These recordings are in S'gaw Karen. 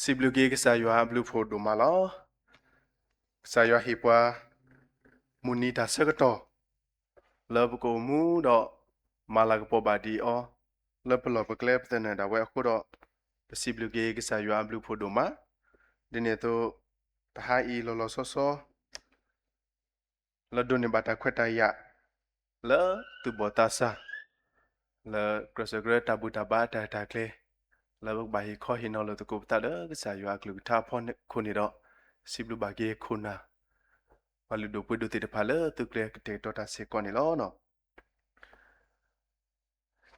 စံးဘျုးက့ၤကစၢ်ယွၤအဘျုးဖှိၣ်ဒိၣ်မးလီၤ. ကစၢ်ယွၤဟ့ၣ်ပှၤ မုၢ်နံၤတၢ်ဆၢကတီၢ် လၢပကအိၣ်မူဒီး မၤလၤကပီၤဘၣ်ဒံးအီၤ လၢပလီၢ်ပကျဲပသနၢၣ်ဒၣ်ဝဲအဃိဒီး ပစံးဘျုးက့ၤကစၢ်ယွၤအဘျုးဖှိၣ်ဒိၣ်မး. ဒ်န့ၣ်အသိး တဟါအံၤလီၤလီၤဆီဆီ လၢဒိးန့ၢ်ဘၣ်တၢ်ခွဲးတၢ်ယာ် လၢသူၣ်ဘီၣ်သးစၢ် လၢကြၢးစၢးကရၢတၢ်ဘူၣ်တၢ်ဘါတၢ်ရဲၣ်တၢ်ကျဲၤ လၢပကဘၣ်ဟ့ၣ်ခီဟ့ၣ်နီၤလိာ်သကိးပသးလၢကစၢ်ယွၤအကလုၢ်ကထါအဖီခိၣ်န့ၣ်ဒီး စံးဘျုးဘၣ်က့ၤခိၣ်နၢ် ပှၤလုၢ်ဒိၣ်ပှ့ၤဒိၣ်သ့ၣ်တဖၣ်လၢသုကျဲၤကတဲာ်ကတီၤတၢ်စ့ၢ်ကီးန့ၣ်လီၤ.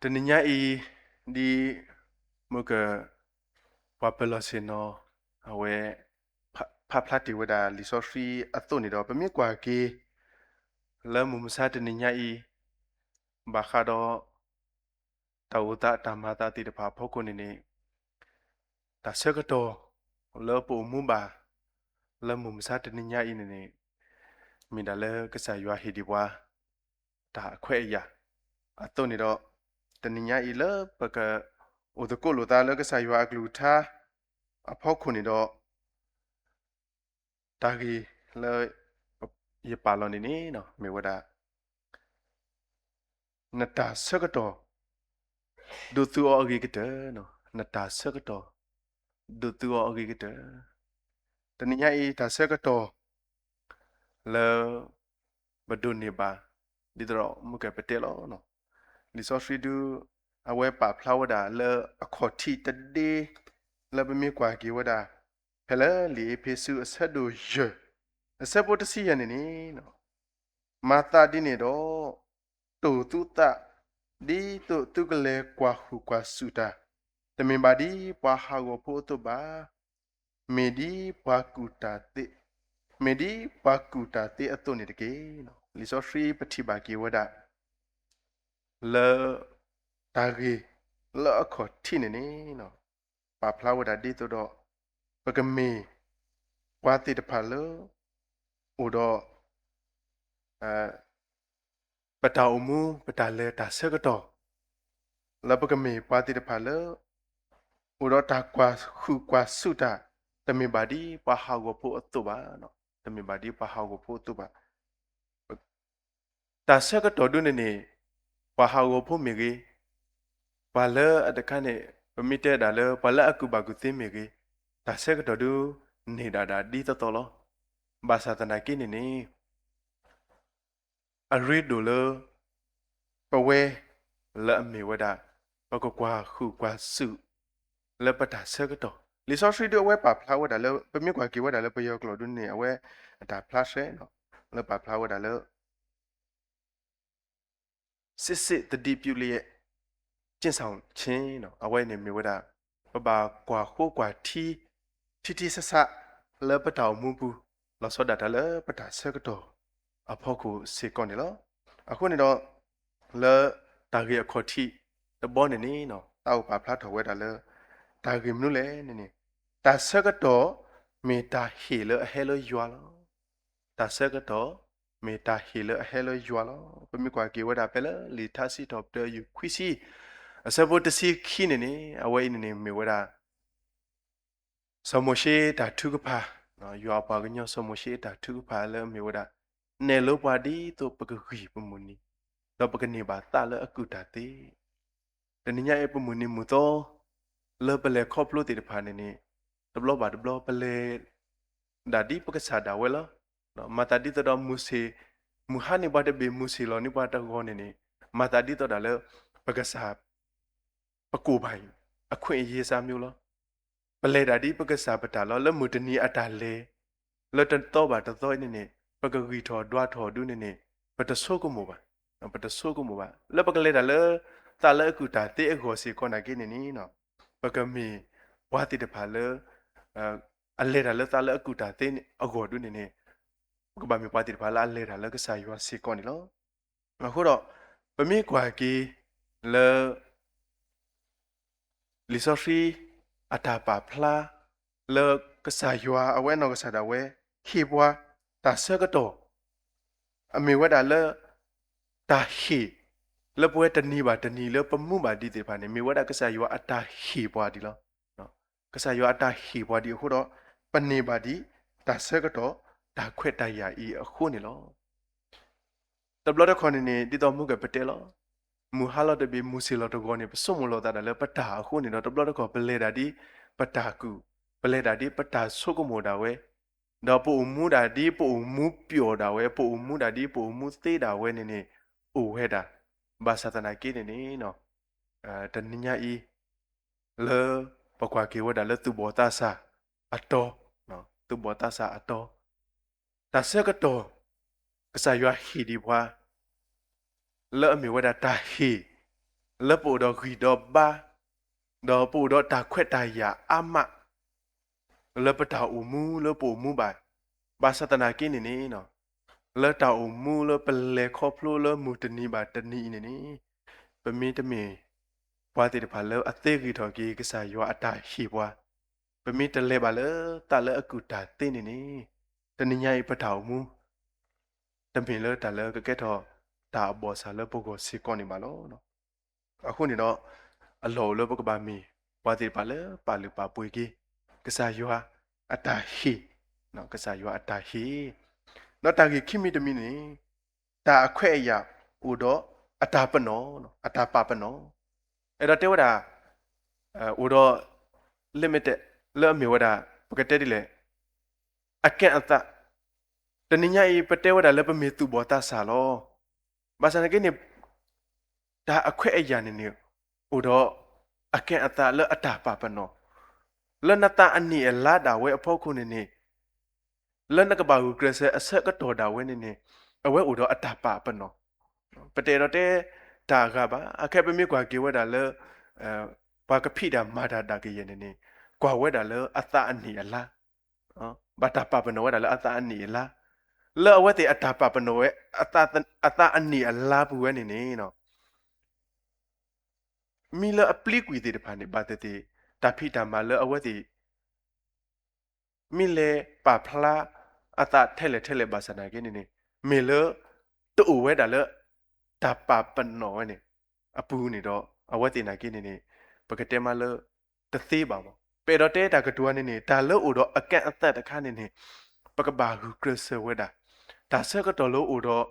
တနံၤညါအံၤ ဒ်မုၢ်က ပှၤပၢၤလီၢ်ဆ့ၣ်နီၤ အဝဲ ဖးဖျါတ့ၢ်ဝဲဒၣ်လံာ်စီဆှံအသိးန့ၣ်ဒီး ပမ့ၢ်ကွၢ်က့ၤ လၢမုၢ်မဆါတနံၤညါအံၤ ဘၣ်ဃးဒီး တၢ်အိၣ်သးတၢ်မၤသးသ့ၣ်တဖၣ်အဖီခိၣ်န့ၣ်န့ၣ် တၢ်ဆၢကတီၢ် လၢပအိၣ်မူဘၣ် လၢမုၢ်မဆါတနံၤညါအံၤန့ၣ်န့ၣ် မ့ၢ်ဒၣ်လၢကစၢ်ယွၤဟ့ၣ်ဒံးပှၤ တၢ်အခွဲးအယာ် အသိးန့ၣ်ဒီး တနံၤညါအံၤလၢပက အိၣ်သကိးလိာ်သးလၢကစၢ်ယွၤအကလုၢ်ကထါ အဖီခိၣ်န့ၣ်ဒီး တၢ်ဂ့ၢ်လၢ ယပာ်လီၤန့ၣ်န့ၣ် မ့ၢ်ဝဲဒၣ် နတၢ်ဆၢကတီၢ် ဒိးသူအီၤအဂ့ၤကတၢၢ်, နတၢ်ဆၢကတီၢ် ဒိးသူအီၤအဂ့ၤကတၢၢ်. တနံၤညါအံၤ တၢ်ဆၢကတီၢ် လၢ ပဒိးန့ၢ်ဘၣ် ဒ်သိးဒီးမုၢ်ကပတဲလီၤ. လံာ်စီဆှံဒု အဝဲပာ်ဖျါဝဲဒၣ်လၢအခီၣ်ထံးတဒ့ လၢပမ့ၢ်ကွၢ်က့ၤဝဲဒၣ် ဖဲလၢလံာ်အ့းဖ့းစူးအဆၢဒိၣ်ယဲၢ် အဆၢဖိတဆံယဲၢ်န့ၣ်န့ၣ် မၤသးဒ်န့ၣ်ဒီး တိၢ်သုသး ဒ်သိးသုကလဲၤကွၢ်ဟုၣ်ကွၢ်စူၣ်တၢ်, တမ့ၢ်ဘၣ်ဒ်ပှၤဟးဂီၤဖိအသိးဘၣ်, မ့ၢ်ဒ်ပှၤကူၣ်တၢ်သ့, မ့ၢ်ဒ်ပှၤကူၣ်တၢ်သ့အသိးန့ၣ်တက့ၢ်. လံာ်စီဆှံပထံၣ်ဘၣ်က့ၤဝဲဒၣ် လၢ တၢ်ဂ့ၢ်လၢအခီၣ်ထံးန့ၣ်န့ၣ် ပာ်ဖျါဝဲဒၣ်ဒ်သိးဒီး ပကမ့ၢ် ပှၤသ့ၣ်တဖၣ်လၢ အိၣ်ဒီး ပတၢ်အိၣ်မူ ပတၢ်လဲၤတၢ်ဆၢကတီၢ် လၢပကမ့ၢ်ပှၤသ့ၣ်တဖၣ်လၢ အိၣ်ဒီးတၢ်ကွၢ်ဟုၣ်ကွၢ်စူၣ်တၢ် တမ့ၢ်ဘၣ်ဒ်ပှၤဟးဂီၤဖိအသိးဘၣ်, တမ့ၢ်ဘၣ်ဒ်ပှၤဟးဂီၤဖိအသိးဘၣ်. တၢ်ဆၢကတီၢ်ဒုန့ၣ်န့ၣ် ပှၤဟးဂီၤဖိမ့ၢ်ဂ့ၤ, ပှၤလၢအတခါန့ၣ် ပမ့ၢ်တဲဒၣ်လၢ ပှၤလၢအကူၣ်ဘၣ်ကူၣ်သ့မ့ၢ်ဂ့ၤ, တၢ်ဆၢကတီၢ်ဒု န့ၢ်ဒၣ်ဒၣ်ဒ်သိးသိးလီၤ. ဘၣ်ဆၣ်သနာ်က့န့ၣ်န့ၣ် အရ့ဒိၣ်လၢ ပဝဲ လၢအမ့ၢ်ဝဲဒၣ် ပကကွၢ်ဟုၣ်ကွၢ်စူၣ် လၢပတၢ်ဆၢကတီၢ်. လံာ်စီဆှံဒုအဝဲပာ်ဖျါဝဲဒၣ်လၢ ပမ့ၢ်ကွၢ်က့ၤဝဲဒၣ်လၢပယီၤကျိာ်ဒုန့ၣ် အဝဲအတၢ်ဖျါရှဲ လၢပာ်ဖျါဝဲဒၣ်လၢ စစ်စစ်သတိပြုလျက် ကျင့်ဆောင်ခြင်း အဝဲန့ၣ်မ့ၢ်ဝဲဒၣ် ပဘၣ်ကွၢ်ဃိကွၢ်ထံ ထံထံဆးဆး လၢပတၢ်အိၣ်မူပူၤ လီၤဆီဒၣ်တၢ်လၢပတၢ်ဆၢကတီၢ်အဖီခိၣ်စ့ၢ်ကီးန့ၣ်လီၤ. အဃိန့ၣ်ဒီး လၢတၢ်ဂ့ၢ်အခီၣ်ထံးတဘီန့ၣ်န့ၣ် တၢ်အိၣ်ပာ်ဖျါထီၣ်ဝဲဒၣ်လၢ တၢ်ဂ့ၢ်မနုၤလဲၣ်န့ၣ်န့ၣ် တၢ်ဆၢကတီၢ် မ့ၢ်တၢ်ဟ့ၣ်လၢအဟဲလၢယွၤလီၤ. တၢ်ဆၢကတီၢ် မ့ၢ်တၢ်ဟ့ၣ်လၢအဟဲလၢယွၤလီၤ. ပမ့ၢ်ကွၢ်က့ၤဝဲဒၣ်ဖဲလၢလံာ်ထါစံးထီၣ်ပတြၢၤယုၢ်ခွံဆံ အဆၢဖိတဆံခံန့ၣ်န့ၣ် အဝဲအံၤန့ၣ်န့ၣ်မ့ၢ်ဝဲဒၣ် စီၤမိၤၡ့တၢ်ထုကဖၣ်, ယွၤအပှၤကညီစီၤမိၤၡ့တၢ်ထုကဖၣ်လၢအမ့ၢ်ဝဲဒၣ် နဲၣ်လိပှၤဒ်သိးပကဂံၢ်ပမုၢ်နံၤ, ဒီးပကန့ၢ်ဘၣ်သးလၢအကူၣ်တၢ်သ့. တနံၤညါအံၤပမုၢ်နံၤမုၢ်သီ လၢပလဲၤခီဖျိသ့ၣ်တဖၣ်န့ၣ်န့ၣ် တဘျီဘၣ်တဘျီ ပလဲၤ ဒၣ်ဒ်ပကစၢ်ဒၣ်ဝဲလီၤ. မၤသးဒ်သိးဒီးမုၢ်ဆ့ၣ်, မုၢ်ဟါန့ၢ်ပှၤတဘ့ၣ် မုၢ်ဆ့ၣ်လီၤန့ၢ်ပှၤတဂီၤန့ၣ်န့ၣ် မၤသးဒ်သိးဒၣ်လၢ ပကစၢ် ပကိၢ်ဘၣ်အံၤ အခွင့်အရေးစၢ်မျိုးလီၤ. ပလဲၤဒၣ်ဒ်ပကစၢ်ပတၢ်လီၤ. လၢမုၢ်တနံၤအတၢ်လဲၤ လၢတသီဘၣ်တသီအံၤန့ၣ်န့ၣ် ပကဂံၢ်ထီၣ်ဒွးထီၣ်ဒုန့ၣ်န့ၣ် ပတဆိကမိၣ်ဘၣ်, ပတဆိကမိၣ်ဘၣ်. လၢပကလဲၤတၢ်လၢ သးလၢအကူၣ်တၢ်သ့အဂီၢ်စ့ၢ်ကီးနာ်က့န့ၣ်န့ၣ် ပကမ့ၢ်ပှၤသ့ၣ်တဖၣ်လၢ အလဲၤတၢ်လၢသးလၢအကူၣ်တၢ်သ့အဂီၢ်ဒုန့ၣ်န့ၣ် ပကဘၣ်မ့ၢ်ပှၤသ့ၣ်တဖၣ်လၢအလဲၤတၢ်လၢကစၢ်ယွၤစ့ၢ်ကီးန့ၣ်လီၤ. အဃိဒီး ပမ့ၢ်ကွၢ်က့ၤ လၢ လံာ်စီဆှံ အတၢ်ပာ်ဖျါ လၢကစၢ်ယွၤအဝဲအနီၢ်ကစၢ်ဒၣ်ဝဲ ဟ့ၣ်ပှၤ တၢ်ဆၢကတီၢ် အမ့ၢ်ဝဲဒၣ်လၢ တၢ်ဟ့ၣ် လၢပဝဲတနံၤဘၣ်တနံၤလၢပမူဘၣ်ဒံးသ့ၣ်တဖၣ်န့ၣ် မ့ၢ်ဝဲဒၣ်ကစၢ်ယွၤအတၢ်ဟ့ၣ်ပှၤဒံးလီၤ. ကစၢ်ယွၤအတၢ်ဟ့ၣ်ပှၤဒံးအဃိဒီး ပန့ၢ်ဘၣ်ဒံး တၢ်ဆၢကတီၢ် တၢ်ခွဲးတၢ်ယာ်အံၤအဃိန့ၣ်လီၤ. တဘျီတခီၣ်န့ၣ်န့ၣ် ဒ်သိးမုၢ်ကပတဲလီၤ, မုၢ်ဟါလီၤတဘ့ၣ် မုၢ်ဆ့ၣ်လီၤတဂီၤန့ၣ် ပဆိကမိၣ်လီၤသးဒၣ်လၢပတၢ်အဃိန့ၣ်ဒီး တဘျီတခီၣ် ပလဲၤဒၣ်ဒ်ပတၢ်ကူၣ်, ပလဲၤဒၣ်ဒ်ပတၢ်ဆိကမိၣ်ဒၣ်ဝဲ, ဒီးပအိၣ်မူဒၣ်ဒ်ပအိၣ်မူပျီၣ်ဒၣ်ဝဲ, ပအိၣ်မူဒၣ်ဒ်ပအိၣ်မူသ့ဒၣ်ဝဲန့ၣ်န့ၣ် အိၣ်ဝဲဒၣ်. ဘၣ်ဆၣ်သနာ်က့န့ၣ်န့ၣ် တနံၤညါအံၤ လၢပကွၢ်က့ၤဝဲဒၣ်လၢသူၣ်ဘီၣ်သးစၢ်အတီ, သူၣ်ဘီၣ်သးစၢ်အတီ, တၢ်ဆၢကတီၢ် ကစၢ်ယွၤဟ့ၣ်ဒံးပှၤ လၢအမ့ၢ်ဝဲဒၣ်တၢ်ဟ့ၣ် လၢပအိၣ်ဒီးဂံၢ်ဒီးဘါ, ဒီးပအိၣ်ဒီးတၢ်ခွဲးတၢ်ယာ်အါမး လၢပတၢ်အိၣ်မူလၢပအိၣ်မူဘၣ်. ဘၣ်ဆၣ်သနာ်က့န့ၣ်န့ၣ် လၢတၢ်အိၣ်မူလၢပလဲၤခီဖျိလၢမုၢ်တနံၤဘၣ်တနံၤအံၤန့ၣ်န့ၣ် ပမ့တမ့ၢ် ပှၤသ့ၣ်တဖၣ်လၢအသ့ဂ့ၤထီၣ်က့ၤ ကစၢ်ယွၤအတၢ်ဟ့ၣ်ပှၤ, ပမ့ၢ်တလဲၤဘၣ်လၢသးလၢအကူၣ်တၢ်သ့န့ၣ်န့ၣ် တနံၤညါအံၤပတၢ်အိၣ်မူ တမ့ၢ်လၢတၢ်လၢကကဲထီၣ်တၢ်အဘီၣ်ဆၣ်လၢပဂီၢ်စ့ၢ်ကီးန့ၣ်ဘၣ်လီၤ. အဃိန့ၣ်ဒီး အလီၢ်အိၣ်လၢပကဘၣ်မ့ၢ် ပှၤသ့ၣ်တဖၣ်လၢပာ်လုၢ်ပာ်ပှ့ၤက့ၤ ကစၢ်ယွၤအတၢ်ဟ့ၣ်, ကစၢ်ယွၤအတၢ်ဟ့ၣ်, ဒီးတၢ်ဂ့ၢ်ခံမံၤတမံၤန့ၣ် တၢ်အခွဲးအယာ်အိၣ်ဒီးအတၢ်ပနီၣ်, အတၢ်ပာ်ပနီၣ်, အဲၣ်ဒိးတဲဝဲဒၣ် အိၣ်ဒီး limited လၢအမ့ၢ်ဝဲဒၣ် ပကတဲဒ်လဲၣ် အကဲအသး, တနံၤညါအံၤ ပတဲဝဲဒၣ်လၢပမ့ၢ်သူၣ်ဘီၣ်သးစၢ်လီၤ. ဘၣ်ဆၣ်သနာ်က့န့ၣ် တၢ်အခွဲးအယာ်န့ၣ်န့ၣ် အိၣ်ဒီးအကဲအသးလၢအတၢ်ပာ်ပနီၣ်, လၢနသးအနံၣ်အလါဒၣ်ဝဲအဖီခိၣ်န့ၣ်န့ၣ် လၢနကဘၣ်ဂုာ်ကျဲးစၢးအဆၢကတီၢ်ဒၣ်ဝဲန့ၣ်န့ၣ် အဝဲအိၣ်ဒီးအတၢ်ပာ်ပနီၣ်, ပတအဲၣ်ဒိးတဲတၢ်အဂၤဘၣ်. အခဲအံၤပမ့ၢ်ကွၢ်က့ၤဝဲဒၣ်လၢ ပှၤကဖံးတၢ်မၤတၢ်ဒၣ်ကယဲၢ်န့ၣ်န့ၣ် ကွၢ်ဝဲဒၣ်လၢအသးအနံၣ်အလါ, ဘၣ်တၢ်ပာ်ပနီၣ်ဝဲဒၣ်လၢအသးအနံၣ်အလါ, လၢအဝဲသ့ၣ်အတၢ်ပာ်ပနီၣ်ဝဲ အသးအနံၣ်အလါပူၤဝဲန့ၣ်န့ၣ် မ့ၢ်လၢအပျံၤကွံာ်သ့ၣ်တဖၣ်န့ၣ် ဘၣ်သ့ၣ်သ့ၣ် တၢ်ဖံးတၢ်မၤလၢအဝဲသ့ၣ် မ့ၢ်လဲၤပာ်ဖျါအသးထဲလဲၣ်ထဲလဲၣ်ဘၣ်ဆၣ်သနာ်က့န့ၣ်န့ၣ် မ့ၢ်လၢ တအိၣ်ဝဲဒၣ်လၢ တၢ်ပာ်ပနီၣ်ဝဲန့ၣ် အပူၤန့ၣ်ဒီး အဝဲသ့ၣ်နာ်က့န့ၣ်န့ၣ် ပကတဲမးလၢ တသ့ဘၣ်မး. ပအဲၣ်ဒိးတဲတၢ်ကတိၤန့ၣ်န့ၣ် တၢ်လၢအိၣ်ဒီးအကဲအသးတခါန့ၣ်န့ၣ် ပကဘၣ်ဂုာ်ကျဲးစၢးဝဲဒၣ်, တၢ်ဆၢကတီၢ်လၢအိၣ်ဒီး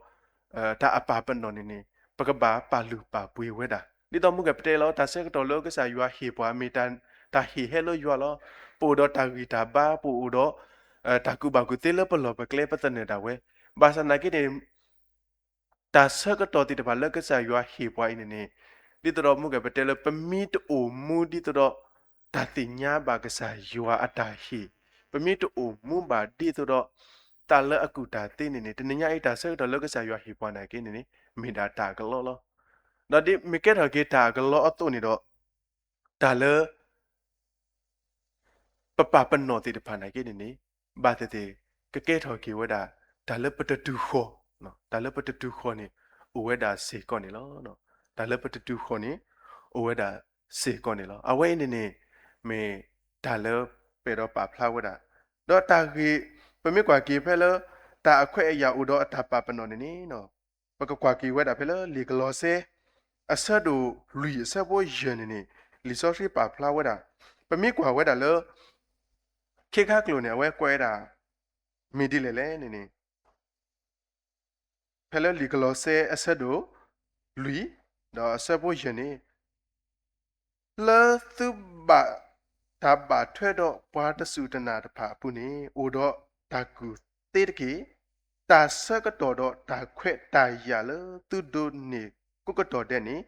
တၢ်အပာ်ပနီၣ်န့ၣ်န့ၣ် ပကဘၣ်ပာ်လုၢ်ပာ်ပှ့ၤဝဲဒၣ်. ဒ်သိးမုၢ်ကပတဲလီၤ တၢ်ဆၢကတီၢ်လၢကစၢ်ယွၤဟ့ၣ်ပှၤမ့ၢ် တၢ်ဟ့ၣ်ဟဲလၢယွၤလီၤ. ပအိၣ်ဒီးတၢ်ဂံၢ်တၢ်ဘါ ပအိၣ်ဒီး တၢ်ကူၣ်ဘၣ်ကူၣ်သ့လၢပလီၢ်ပကျဲ ပသနၢၣ်ဒၣ်ဝဲ, ဘၣ်ဆၣ်သနာ်က့န့ၣ် တၢ်ဆၢကတီၢ်သ့ၣ်တဖၣ်လၢကစၢ်ယွၤဟ့ၣ်ပှၤအံၤန့ၣ်န့ၣ် ဒ်သိးဒီးမုၢ်ကပတဲလၢ ပမ့ၢ်တအိၣ်မူဒ်သိးဒီး တၢ်သ့ၣ်ညါဘၣ်ကစၢ်ယွၤအတၢ်ဟ့ၣ်, ပမ့ၢ်တအိၣ်မူဘၣ်ဒ်သိးဒီး တၢ်လၢအကူၣ်တၢ်သ့န့ၣ်န့ၣ် တနံၤညါအံၤတၢ်ဆၢကတီၢ်လၢကစၢ်ယွၤဟ့ၣ်ပှၤနာ်က့န့ၣ်န့ၣ် မ့ၢ်ဒၣ်တၢ်အကလီလီၤ. ဒီးဒ်မ့ၢ်ကဲထီၣ်က့ၤတၢ်အကလီအသိးန့ၣ်ဒီး တၢ်လၢ ပပာ်ပနီၣ်သ့ၣ်တဖၣ်နာ်က့န့ၣ်န့ၣ် ဘၣ်သ့ၣ်သ့ၣ် ကကဲထီၣ်က့ၤဝဲဒၣ် တၢ်လၢပတတုၤဃီၤ, တၢ်လၢပတတုၤဃီၤန့ၣ် အိၣ်ဝဲဒၣ်စ့ၢ်ကီးန့ၣ်လီၤ. တၢ်လၢပတတုၤဃီၤန့ၣ် အိၣ်ဝဲဒၣ်စ့ၢ်ကီးန့ၣ်လီၤ. အဝဲအံၤန့ၣ်န့ၣ် မ့ၢ်တၢ်လၢပအဲၣ်ဒိးပာ်ဖျါဝဲဒၣ်, ဒီးတၢ်ဂ့ၢ် ပမ့ၢ်ကွၢ်က့ၤဖဲလၢ တၢ်အခွဲးအယာ်အိၣ်ဒီးအတၢ်ပာ်ပနီၣ်န့ၣ်န့ၣ် ပကကွၢ်က့ၤဝဲဒၣ်ဖဲလၢလံာ်ကလီးစဲ အဆၢဒိၣ်လွံၢ်အဆၢဖိယဲၢ်န့ၣ်န့ၣ် လံာ်စီဆှံပာ်ဖျါဝဲဒၣ်, ပမ့ၢ်ကွၢ်ဝဲဒၣ်လၢ ခ့ခါကျိာ်န့ၣ် အဝဲကွဲးဝဲဒၣ် မ့ၢ်ဒ်လဲၣ်လဲၣ်န့ၣ်န့ၣ် ဖဲလၢလံာ်ကလီးစဲအဆၢဒိၣ်လွံၢ် ဒီးအဆၢဖိယဲၢ်န့ၣ် လၢသုဘၣ်တၢ်ဘၣ်ထွဲဒီးပှၤတစူၢ်တနာ်တဖၣ်အပူၤန့ၣ် အိၣ်ဒီးတၢ်ကူၣ်သ့တက့ၢ်. တၢ်ဆၢကတီၢ်ဒီးတၢ်ခွဲးတၢ်ယာ်လၢသုဒိးန့ၢ်ကိးကတီၢ်ဒဲးန့ၣ်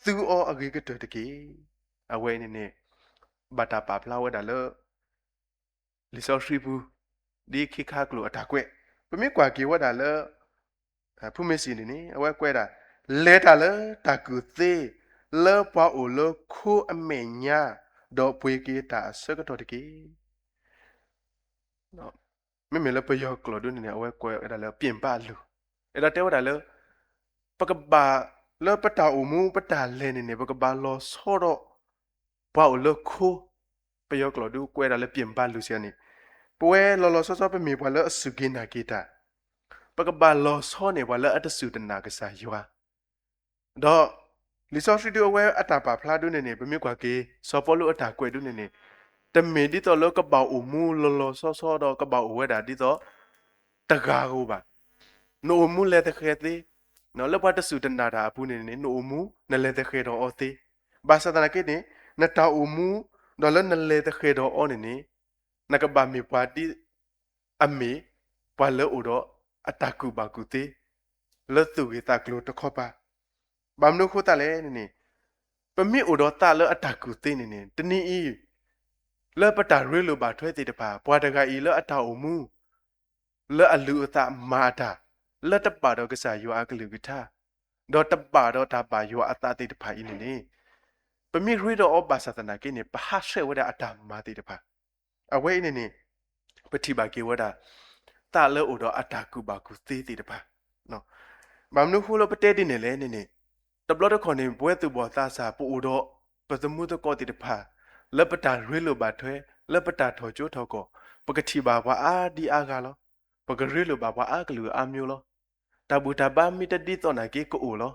သုအီၤအဂ့ၤကတၢၢ်တက့ၢ်. အဝဲန့ၣ်န့ၣ် ဘၣ်တၢ်ပာ်ဖျါဝဲဒၣ်လၢ လံာ်စီဆှံပူၤ ဒ်ခ့ခါကျိာ်အတၢ်ကွဲး, ပမ့ၢ်ကွၢ်က့ၤဝဲဒၣ်လၢ ဖုမ့ၢ်စံၣ်န့ၣ်န့ၣ် အဝဲကွဲးဒၣ် လဲၤတၢ်လၢတၢ်ကူၣ်သ့ လၢပှၤအိၣ်လၢခိအမဲာ်ညါ ဒီးပှ့ၤက့ၤတၢ်အဆၢကတီၢ်တက့ၢ်. မ့မ့ၢ်လၢပယီၤကျိာ်ဒုန့ၣ်န့ၣ် အဝဲကွဲးဝဲဒၣ်လၢ ပြင်ပလူ, အဲၣ်ဒိးတဲဝဲဒၣ်လၢ ပကဘၣ်လၢပတၢ်အိၣ်မူပတၢ်လဲၤန့ၣ်န့ၣ် ပကဘၣ်လီၤဆီဒီး ပှၤအိၣ်လၢခိ, ပယီၤကျိာ်ဒုကွဲးဒၣ်လၢ ပြင်ပလူ စံးန့ၣ်, ပဝဲလီၤလီၤဆီဆီပမ့ၢ်ပှၤလၢအစူၢ်က့ၤနာ်က့ၤတၢ်, ပကဘၣ်လီၤဆီန့ၢ်ပှၤလၢအတစူၢ်တနာ်ကစၢ်ယွၤ, ဒီး လံာ်စီဆှံဒုအဝဲအတၢ်ပာ်ဖျါဒုန့ၣ်န့ၣ် ပမ့ၢ်ကွၢ်က့ၤ စီၤပီလူးအတၢ်ကွဲးဒုန့ၣ်န့ၣ်, တ တမ့ၢ်ဒ်သိးလၢကဘၣ်အိၣ်မူလီၤလီၤဆီဆီဒီးကဘၣ်အိၣ်ဝဲဒၣ်ဒ်သိးတဂၤဧိၤဘၣ်. နအိၣ်မူလဲၤသဃဲၤသ့, လၢပှၤတစူၢ်တနာ်တၢ်အပူၤန့ၣ်န့ၣ် နအိၣ်မူနလဲၤသဃဲၤဒီးအီၤသ့. ဘၣ်ဆၣ်သနာ်က့န့ၣ် နတၢ်အိၣ်မူ ဒီးလၢနလဲၤသဃဲၤဒီးအီၤန့ၣ်န့ၣ် နကဘၣ်မ့ၢ်ပှၤဒ်အမ့ၢ် ပှၤလၢအိၣ်ဒီးအတၢ်ကူၣ်ဘၣ်ကူၣ်သ့ လၢသူၣ်ဂ့ၢ်သးကျိၤတခီပၤ. ဘၣ်မနုၤအဃိသတးလဲၣ်န့ၣ်န့ၣ် ပမ့ၢ်အိၣ်ဒီးသးလၢအတၢ်ကူၣ်သ့န့ၣ်န့ၣ် တနံၤအံၤ လၢပတၢ်ရ့လိာ်ဘၣ်ထွဲသ့ၣ်တဖၣ် ပှၤတဂၤအံၤလၢအတၢ်အိၣ်မူ လၢအလုၢ်အသးမၤအတၢ် လၢတဘၣ်ဒီးကစၢ်ယွၤအကလုၢ်ကထါ ဒီးတဘၣ်ဒီးတၢ်ဘၣ်ယွၤအသးသ့ၣ်တဖၣ်အံၤန့ၣ်န့ၣ် ပမ့ၢ်ရ့ဒီးအီၤဘၣ်ဆၣ်သနာ်က့န့ၣ် ပဟးဆှဲးဝဲဒၣ်အတၢ်မၤသ့ၣ်တဖၣ်. အဝဲအံၤန့ၣ်န့ၣ် ပထံၣ်ဘၣ်က့ၤဝဲဒၣ် သးလၢအိၣ်ဒီးအတၢ်ကူၣ်ဘၣ်ကူၣ်သ့သ့ၣ်တဖၣ်. ဘၣ်မနုၤအဃိလၢပတဲဒ်န့ၣ်လဲၣ်န့ၣ်န့ၣ် တဘျီတခီၣ်န့ၣ် ပဝဲသူၣ်ဘီၣ်သးစၢ် ပအိၣ်ဒီးပသမူသကိးသ့ၣ်တဖၣ် လၢပတၢ်ရ့လိာ်ဘၣ်ထွဲ လၢပတၢ်ထီၣ်ကၠိထီၣ်ကီၢ် ပကထံၣ်ဘၣ်ပှၤအါဒံအါဂၤလီၤ. ပကရ့လိာ်ဘၣ်ပှၤအါကလုာ်အါမျိုးလီၤ. တၢ်ဘူၣ်တၢ်ဘါမ့ၢ်တဒ်သိးနာ်က့ကအိၣ်လီၤ.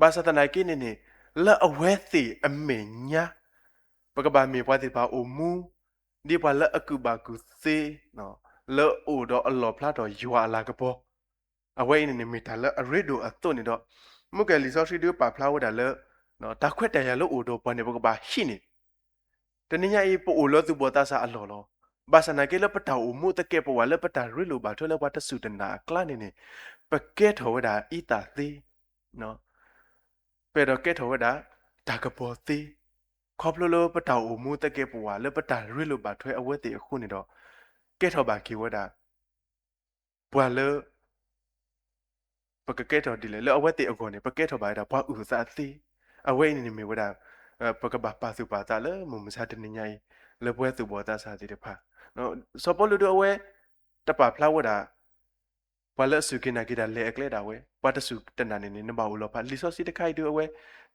ဘၣ်ဆၣ်သနာ်က့န့ၣ်န့ၣ် လၢအဝဲသ့ၣ်အမဲာ်ညါ ပကဘၣ်မ့ၢ်ပှၤသ့ၣ်တဖၣ်အိၣ်မူ ဒ်ပှၤလၢအကူၣ်ဘၣ်ကူၣ်သ့ လၢအိၣ်ဒီးအလီၢ်ဖျါထီၣ်ယွၤအလၤကပီၤ. အဝဲအံၤန့ၣ်န့ၣ် မ့ၢ်တၢ်လၢအရ့ဒိၣ်အသိးန့ၣ်ဒီး မုၢ်ကဲလံာ်စီဆှံဒုးပာ်ဖျါဝဲဒၣ်လၢ တၢ်ခွဲးတၢ်ယာ်လၢအိၣ်ဒီးပှၤန့ၣ် ပကဘၣ်ဟံးန့ၢ် တနံၤညါအံၤ ပအိၣ်လၢသူၣ်ဘီၣ်သးစၢ်အလီၢ်လီၤ. ဘၣ်ဆၣ်သနာ်က့လၢပတၢ်အိၣ်မူသကဲးပဝးလၢပတၢ်ရ့လိာ်ဘၣ်ထွဲလၢပှၤတစူၢ်တနာ်အကျါန့ၣ်န့ၣ် ပကဲထီၣ်ဝဲဒၣ်အံသၣ်သ့, ပအဲၣ်ဒိးကဲထီၣ်ဝဲဒၣ် တၢ်ကပီၤသ့, ခီဖျိလၢပတၢ်အိၣ်မူသကဲးပဝးလၢပတၢ်ရ့လိာ်ဘၣ်ထွဲအဝဲသ့ၣ်အဃိန့ၣ်ဒီး ကဲထီၣ်ဘၣ်က့ၤဝဲဒၣ် ပှၤလၢ ပကကဲထီၣ်ဒ်လဲၣ် လၢအဝဲသ့ၣ်အဂီၢ်န့ၣ် ပကဲထီၣ်ဘၣ်ဝဲဒၣ်ပှၤအုၣ်သးသ့, အဝဲအံၤန့ၣ်န့ၣ်မ့ၢ်ဝဲဒၣ် ပကဘၣ်ပာ်သူၣ်ပာ်သးလၢမုၢ်မဆါတနံၤညါအံၤ လၢပဝဲသူၣ်ဘီၣ်သးစၢ်သ့ၣ်တဖၣ်. စီၤပီလူးဒုးအဝဲ တပာ်ဖျါဝဲဒၣ် ပှၤလၢအစူၢ်က့ၤနာ်က့ၤတၢ်လဲၤအကျဲဒၣ်ဝဲ ပှၤတစူၢ်တနာ်န့ၣ်န့ၣ် နဘၣ်အိၣ်လီၤဖး လံာ်စီဆှံတခါအံၤဒုးအဝဲ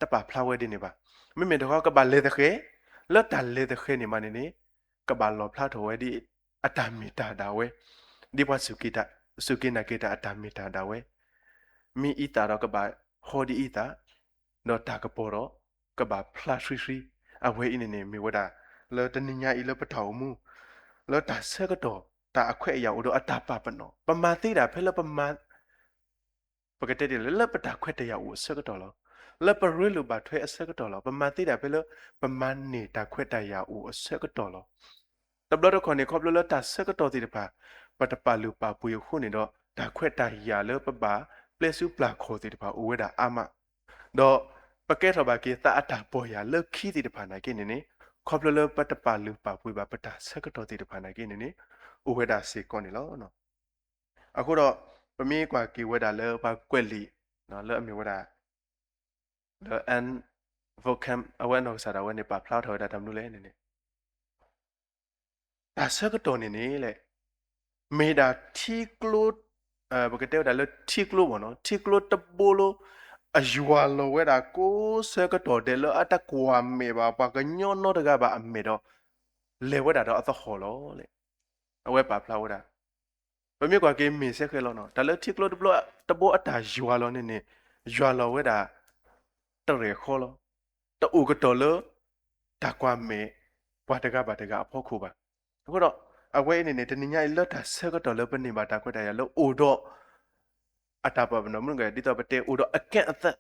တပာ်ဖျါဝဲဒ်န့ၣ်ဘၣ်. မ့မ့ၢ်တခီကဘၣ်လဲၤသဃဲၤ, လၢတၢ်လဲၤသဃဲၤန့ၣ်မးန့ၣ်န့ၣ် ကဘၣ်လီၣ်ဖျါထီၣ်ဝဲဒ်အတၢ်မ့ၢ်တၢ်ဒၣ်ဝဲ, ဒ်ပှၤစူၢ်က့ၤနာ်က့ၤတၢ်အတၢ်မ့ၢ်တၢ်ဒၣ်ဝဲ, မ့ၢ်အံသၣ်ဒီးကဘၣ်ဟီဒ်အံသၣ်, ဒီးတၢ်ကပီၤဒီး ကဘၣ်ဖျါဆှံဆှံ, အဝဲအံၤန့ၣ်န့ၣ် မ့ၢ်ဝဲဒၣ် လၢတနံၤညါအံၤလၢပတၢ်အိၣ်မူ လၢတၢ်ဆၢကတီၢ် တၢ်အခွဲးအယာ်အိၣ်ဒီးအတၢ်ပာ်ပနီၣ် ပမၤသ့ဒၣ်ဖဲလၢပမၤ ပကတဲဒ်လဲၣ် လၢပတၢ်ခွဲးတၢ်ယာ်အိၣ်အဆၢကတီၢ်လီၤ. လၢပရ့လိာ်ဘၣ်ထွဲအဆၢကတီၢ်လီၤ. ပမၤသ့ဒၣ်ဖဲလၢ ပမၤန့ၢ်တၢ်ခွဲးတၢ်ယာ်အိၣ်အဆၢကတီၢ်လီၤ. တဘျီတခီၣ်န့ၣ် ခီဖျိလၢတၢ်ဆၢကတီၢ်သ့ၣ်တဖၣ် ပတပာ်လုၢ်ပာ်ပှ့ၤအဃိန့ၣ်ဒီး တၢ်ခွဲးတၢ်ယာ်လၢပဘၣ်ပျဲဆူပျၢ်ခီၣ်သ့ၣ်တဖၣ်အိၣ်ဝဲဒၣ်အါမး, ဒီးပကဲထီၣ်ဘၣ်က့ၤသးအတၢ်ပီၢ်ယၢ်လၢခံသ့ၣ်တဖၣ်နာ်က့န့ၣ်န့ၣ် ခီဖျိလၢပတပာ်လုၢ်ပာ်ပှ့ၤဘၣ်ပတၢ်ဆၢကတီၢ်သ့ၣ်တဖၣ်နာ်က့န့ၣ်န့ၣ် အိၣ်ဝဲဒၣ်စ့ၢ်ကီးန့ၣ်လီၤ. အဃိဒီး ပမ့ၢ်ကွၢ်က့ၤဝဲဒၣ်လၢပှၤကွဲးလံာ် လၢအမ့ၢ်ဝဲဒၣ် လၢ Ann Voskamp အဝဲအနီၢ်ကစၢ်ဒၣ်ဝဲန့ၣ် ပာ်ဖျါထီၣ်ဝဲဒၣ်တၢ်မနုၤလဲၣ်န့ၣ်န့ၣ် တၢ်ဆၢကတီၢ်န့ၣ်န့ၣ်လဲၣ် မ့ၢ်ဒၣ်ထံကျိ ပကတဲဝဲဒၣ်လၢထံကျိဘၣ်နီၤ ထံကျိတဘိလၢ အယွၤလီၤဝဲဒၣ်ကိးဆၢကတီၢ်ဒဲးလၢအတကွၢ်မဲာ်ဘၣ်ပှၤကညီနီတဂၤဘၣ်အမဲာ်ဒီး လဲၤဝဲဒၣ်ဒီးအသဟီၣ်လီၤ. အဝဲပာ်ဖျါဝဲဒၣ် ပမ့ၢ်ကွၢ်က့ၤမ့ၢ်စဲဃဲလီၤနီၤ တၢ်လၢထံကျိတဘိ တဘိအတၢ်ယွၤလီၤန့ၣ်န့ၣ် ယွၤလီၤဝဲဒၣ် တရဲၣ်ဃီလီၤ. တအိၣ်ကတီၢ်လၢ တၢ်ကွၢ်မဲာ် ပှၤတဂၤဘၣ်တဂၤအဖီခိၣ်ဘၣ်. အဃိဒီး အဝဲအံၤန့ၣ်န့ၣ် တနံၤညါအံၤလၢတၢ်ဆၢကတီၢ်လၢပန့ၢ်ဘၣ်တၢ်ခွဲးတၢ်ယာ်လၢအိၣ်ဒီး အတၢ်ပာ်ပနီၣ်မုၢ်ဂဲၤ ဒ်သိးပတဲအိၣ်ဒီးအကဲအသး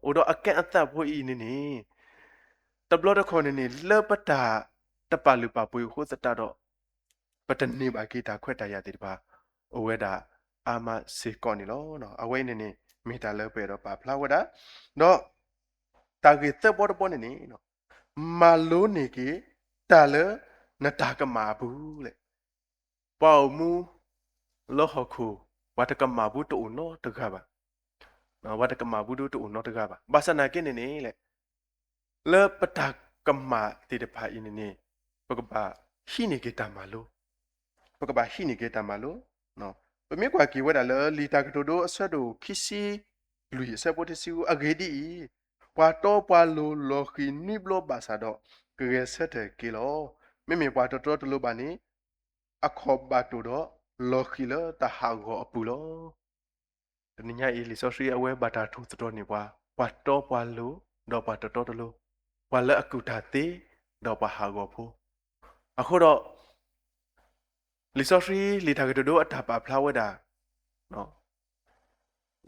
အိၣ်ဒီးအကဲအသးဖိအံၤန့ၣ်န့ၣ် တဘျီတခီၣ်န့ၣ်န့ၣ် လၢပတၢ်တပာ်လုၢ်ပာ်ပှ့ၤအဃိသတးဒီး ပတန့ၢ်ဘၣ်က့ၤတၢ်ခွဲးတၢ်ယာ်သ့ၣ်တဖၣ် အိၣ်ဝဲဒၣ်အါမးစ့ၢ်ကီးန့ၣ်လီၤ. အဝဲအံၤန့ၣ်န့ၣ် မ့ၢ်တၢ်လၢပအဲၣ်ဒိးပာ်ဖျါဝဲဒၣ် ဒီး တၢ်ဂ့ၢ်သၢဘီတဘီန့ၣ်န့ၣ် မၤလိန့ၢ်က့ၤ တၢ်လၢနတၢ်ကမၣ်အပူၤလဲၣ်. ပှၤအိၣ်မူ လၢဟီၣ်ခိၣ် ပှၤတကမၣ်ဘူးတအိၣ်နီတဂၤဘၣ်. ပှၤတကမၣ်ဘူးဒုတအိၣ်နီတဂၤဘၣ်. ဘၣ်ဆၣ်သနာ်က့န့ၣ်န့ၣ်လဲၣ် လၢပတၢ်ကမၣ်သ့ၣ်တဖၣ်အံၤန့ၣ်န့ၣ် ပကဘၣ်ဟံးန့ၢ်က့ၤတၢ်မၤလိ ပကဘၣ်ဟံးန့ၢ်က့ၤတၢ်မၤလိ ပမ့ၢ်ကွၢ်က့ၤဝဲဒၣ်လၢလံာ်တၢ်ကတိၤဒိအဆၢဒိၣ်ခံဆံလွံၢ်အဆၢဖိတဆံ အဂ့ၢ်ဒ်အံၤ, ပှၤတီပှၤလိၤလီၤဃံၤနွံဘျီဘၣ်ဆၣ်ဒီး ကဂဲၤဆၢထၢၣ်က့ၤလီၤ. မ့မ့ၢ်ပှၤတတီတလိၤဘၣ်န့ၣ် အခီၣ်ဘၣ်တိၢ်ဒီးလီၤဃံၤလၢတၢ်ဟးဂီၤအပူၤလီၤ. တနံၤညါအံၤ လံာ်စီဆှံအဝဲဘၣ်တၢ်ထူၣ်သတြီၤန့ၢ်ပှၤ ပှၤတီပှၤလိၤ ဒီးပှၤတတီတလိၤ, ပှၤလၢအကူၣ်တၢ်သ့ ဒီးပှၤဟးဂီၤဖိ, အဃိဒီး လံာ်စီဆှံလံာ်တၢ်ကတိၤဒိအတၢ်ပာ်ဖျါဝဲဒၣ်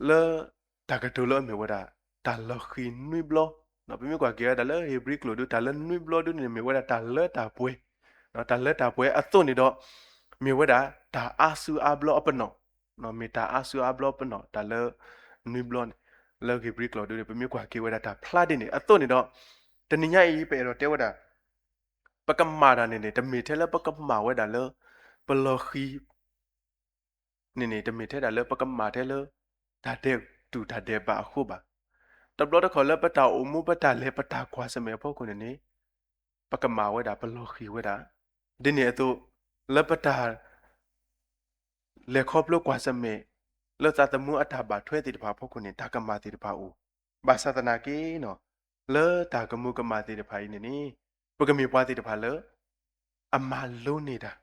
လၢတၢ်ကတိၤလၢအမ့ၢ်ဝဲဒၣ် တၢ်လီၤဃံၤနွံဘျီ, ပမ့ၢ်ကွၢ်က့ၤဝဲဒၣ်လၢဧ့ၤဘြံၤကျိာ်ဒု တၢ်လၢနွံဘျီဒုန့ၣ် မ့ၢ်ဝဲဒၣ်တၢ်လၢတၢ်ပှဲၤ, တၢ်လၢတၢ်ပှဲၤအသိးန့ၣ်ဒီး မ့ၢ်ဝဲဒၣ်တၢ်အါစုအါဘျီအပနီၣ်, မ့ၢ်တၢ်အါစုအါဘျီပနီၣ် တၢ်လၢနွံဘျီန့ၣ်, လၢဧ့ၤဘြံၤကျိာ်ဒုန့ၣ် ပမ့ၢ်ကွၢ်က့ၤဝဲဒၣ်တၢ်ဖျါဒ်န့ၣ်အသိးန့ၣ်ဒီး တနံၤညါအံၤ ပအဲၣ်ဒိးတဲဝဲဒၣ် ပကမၤတၢ်န့ၣ်န့ၣ် တမ့ၢ်ထဲလၢပကမၤဝဲဒၣ်လၢ ပလီၤဃံၤ န့ၣ်န့ၣ် တမ့ၢ်ထဲဒၣ်လၢပကမၤထဲလၢ တၢ်ဒဲးတူၢ်တၢ်ဒဲးဘးအဃိဘၣ်. တဘျီတခီၣ်လၢပတၢ်အိၣ်မူပတၢ်လဲၤပတၢ်ကွၢ်ဆၢၣ်မဲာ်အဖီခိၣ်န့ၣ်န့ၣ် ပကမၤဝဲဒၣ်ပလီၤဃံၤဝဲဒၣ်, ဒ်န့ၣ်အသိး လၢပတၢ် လဲၤခီဖျိကွၢ်ဆၢၣ်မဲာ် လၢသးသမူအတၢ်ဘၣ်ထွဲသ့ၣ်တဖၣ်အဖီခိၣ်န့ၣ် တၢ်ကမၣ်သ့ၣ်တဖၣ်အိၣ်, ဘၣ်ဆၣ်သနာ်က့ လၢတၢ်ကမူၤကမၣ်သ့ၣ်တဖၣ်အံၤန့ၣ်န့ၣ် ပကမ့ၢ်ပှၤသ့ၣ်တဖၣ်လၢ အမၤလိန့ၢ်တၢ်,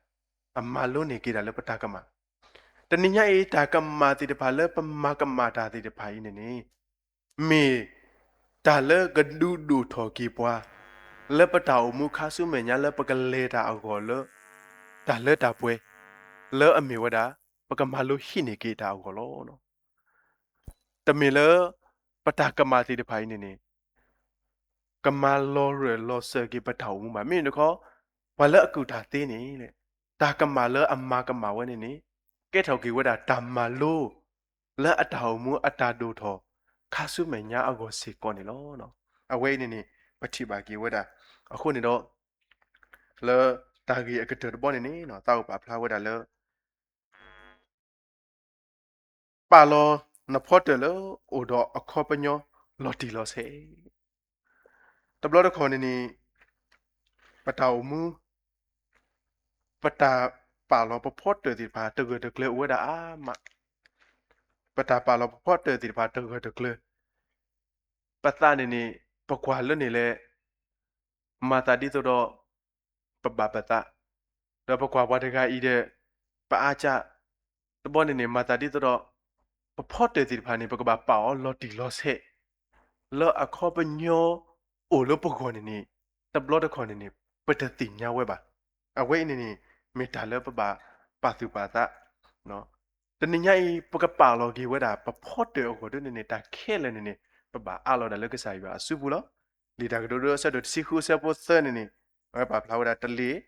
အမၤလိန့ၢ်က့ၤတၢ်လၢပတၢ်ကမၣ်, တနံၤညါအံၤ တၢ်ကမၣ်သ့ၣ်တဖၣ်လၢပမၤကမၣ်တၢ်သ့ၣ်တဖၣ်အံၤန့ၣ်န့ၣ် မ့ၢ်တၢ်လၢကဒုးဒိၣ်ထီၣ်က့ၤပှၤ လၢပတၢ်အိၣ်မူခါဆူမဲာ်ညါလၢပကလဲၤတၢ်အဂီၢ်လၢ တၢ်လၢတၢ်ပှဲၤ လၢအမ့ၢ်ဝဲဒၣ် ပကမၤလိဟံးန့ၢ်က့ၤတၢ်အဂီၢ်လီၤ. တမ့ၢ်လၢ ပတၢ်ကမၣ်သ့ၣ်တဖၣ်အံၤန့ၣ်န့ၣ် ကမၤလီၤရၢၢ်လီၤစၢၤက့ၤပတၢ်အိၣ်မူဘၣ်. မ့မ့ၢ်တခီ ပှၤလၢအကူၣ်တၢ်သ့န့ၣ် တၢ်ကမၣ်လၢအမၤကမၣ်ဝဲန့ၣ်န့ၣ် ကဲထီၣ်က့ၤဝဲဒၣ်တၢ်မၤလိ လၢအတၢ်အိၣ်မူအတၢ်ဒိၣ်ထီၣ် ခါဆူမဲာ်ညါအဂီၢ်စ့ၢ်ကီးန့ၣ်လီၤ. အဝဲအံၤန့ၣ်န့ၣ် ပထံၣ်ဘၣ်က့ၤဝဲဒၣ်. အဃိန့ၣ်ဒီး လၢတၢ်ဂ့ၢ်အကတၢၢ်တဘီန့ၣ်န့ၣ် သးအိၣ်ပာ်ဖျါဝဲဒၣ်လၢ ပာ်လီၤနဖီတၢၣ်လၢအိၣ်ဒီးအခီပညီလီၤတံၢ်လီၤဆဲး. တဘျီတခီၣ်န့ၣ်န့ၣ် ပတၢ်အိၣ်မူ ပတၢ်ပာ်လီၤပဖီတၢၣ်သ့ၣ်တဖၣ် တဂၢၢ်တကျၢၤအိၣ်ဝဲဒၣ်အါမး, ပတၢ်ပာ်လီၤပဖီတၢၣ်သ့ၣ်တဖၣ်တဂၢၢ်တကျၢၤ, ပသးန့ၣ်န့ၣ် ပကွၢ်လၢန့ၣ်လဲၣ် မၤသးဒ်သိးဒီး ပဘၣ်ပသး, ဒီးပကွၢ်ပှၤတဂၤအံၤဒီး ပအါကၢ်, တဘျီန့ၣ်န့ၣ် မၤသးဒ်သိးဒီး ပဖီတၢၣ်သ့ၣ်တဖၣ်န့ၣ် ပကဘၣ်ပာ်အီၤလီၤတံၢ်လီၤဆဲး လၢအခီပညီအိၣ်လၢပဂီၢ်န့ၣ်န့ၣ် တဘျီတခီၣ်န့ၣ်န့ၣ် ပတသ့ၣ်ညါဝဲဘၣ်. အဝဲအံၤန့ၣ်န့ၣ် မ့ၢ်တၢ်လၢပဘၣ်ပာ်သူၣ်ပာ်သး တနံၤညါအံၤ ပကပာ်လီၤက့ၤဝဲဒၣ် ပဖီတၢၣ်အဂီၢ်ဒ်န့ၣ်န့ၣ် တၢ်ခဲလၢာ်န့ၣ်န့ၣ် ပဘၣ်အးလီၤဒၣ်လၢကစၢ်ယွၤအစုပူၤလီၤ. လံာ်တၢ်ကတိၤဒိအဆၢဒိၣ်တဆံဃုအဆၢဖိသၢန့ၣ်န့ၣ် အဝဲပာ်ဖျါဝဲဒၣ်တလ့ၢ်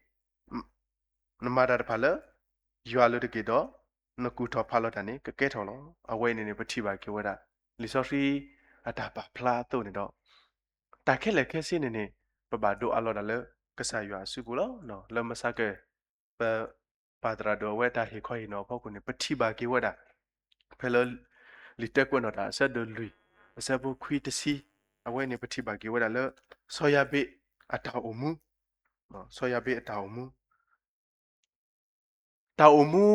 နမၤတၢ်တဖၣ်လၢ ယွၤအလိၤတက့ၢ်ဒီး နကူၣ်ထီၣ်ဖးလီၤတၢ်န့ၣ် ကကဲထီၣ်လီၤ. အဝဲအံၤန့ၣ်န့ၣ် ပထံၣ်ဘၣ်က့ၤဝဲဒၣ် လံာ်စီဆှံအတၢ်ပာ်ဖျါအသိးန့ၣ်ဒီး တၢ်ခဲလၢာ်ခဲဆ့န့ၣ်န့ၣ် ပဘၣ်ဒိးအးလီၤဒၣ်လၢ ကစၢ်ယွၤအစုပူၤလီၤ. လၢမုၢ်ဆါခီ ပ ပၢ်သရၣ်ဒိၣ်အဝဲတၢ်ဟ့ၣ်ခီဟ့ၣ်နီၤအဖီခိၣ်န့ၣ် ပထံၣ်ဘၣ်က့ၤဝဲဒၣ် ဖဲလၢ လံာ်တဲကွဲးနီၣ်တၢ်အဆၢဒိၣ်လွံၢ် အဆၢဖိခွံတဆံ အဝဲန့ၣ် ပထံၣ်ဘၣ်က့ၤဝဲဒၣ်လၢ စီၤယၤဘ့းအတၢ်အိၣ်မူ, စီၤယၤဘ့းအတၢ်အိၣ်မူ တၢ်အိၣ်မူ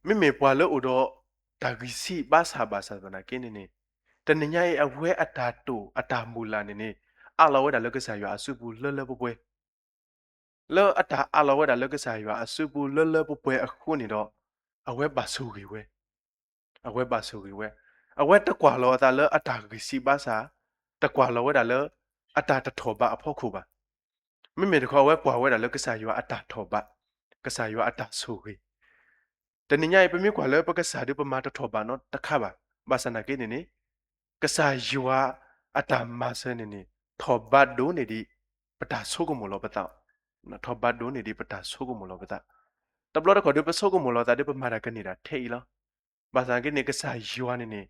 မ့မ့ၢ်ပှၤလၢအိၣ်ဒီးတၢ်ဂံၢ်ဆံးဘါစၢ်ဘၣ်ဆၣ်သနာ်က့န့ၣ်န့ၣ် တနံၤညါအံၤ အဝဲအတၢ်တိာ်အတၢ်မုၢ်လၢ်န့ၣ်န့ၣ် အးလီၤဝဲဒၣ်လၢကစၢ်ယွၤအစုပူၤလၢလၢပှဲၤပှဲၤ လၢအတၢ်အးလီၤဝဲဒၣ်လၢကစၢ်ယွၤအစုပူၤလၢလၢပှဲၤပှဲၤအဃိန့ၣ်ဒီး အဝဲဘၣ်ဆိၣ်ဂ့ၤဝဲ, အဝဲဘၣ်ဆိၣ်ဂ့ၤဝဲ, အဝဲတကွၢ်လီၤအသးလၢအတၢ်ဂံၢ်ဆံးဘါစၢ်, တကွၢ်လီၤဝဲဒၣ်လၢ အတၢ်တထီၣ်ဘးအဖီခိၣ်ဘၣ်. မ့မ့ၢ်တခီ အဝဲကွၢ်ဝဲဒၣ်လၢကစၢ်ယွၤအတၢ်ထီၣ်ဘး, ကစၢ်ယွၤအတၢ်ဆိၣ်ဂ့ၤ တနံၤညါအံၤ ပမ့ၢ်ကွၢ်လၢပကစၢ်ဒုး ပမၤတထီၣ်ဘးနီတခါဘၣ်. ဘၣ်ဆၣ်သနာ်က့န့ၣ်န့ၣ် ကစၢ်ယွၤအတၢ်မၤစၢၤန့ၣ်န့ၣ် ထီၣ်ဘးဒိၣ်န့ၢ်ဒံး ပတၢ်ဆိကမိၣ်လီၤပသး, ထီၣ်ဘးဒိၣ်န့ၢ်ဒံး ပတၢ်ဆိကမိၣ်လီၤပသး. တဘျီတခီၣ်ဒုး ပဆိကမိၣ်လီၤသးဒုး ပမၤတၢ်ကန့ၢ်တၢ်ထဲအံၤလီၤ. ဘၣ်ဆၣ်သနာ်က့န့ၣ် ကစၢ်ယွၤန့ၣ်န့ၣ်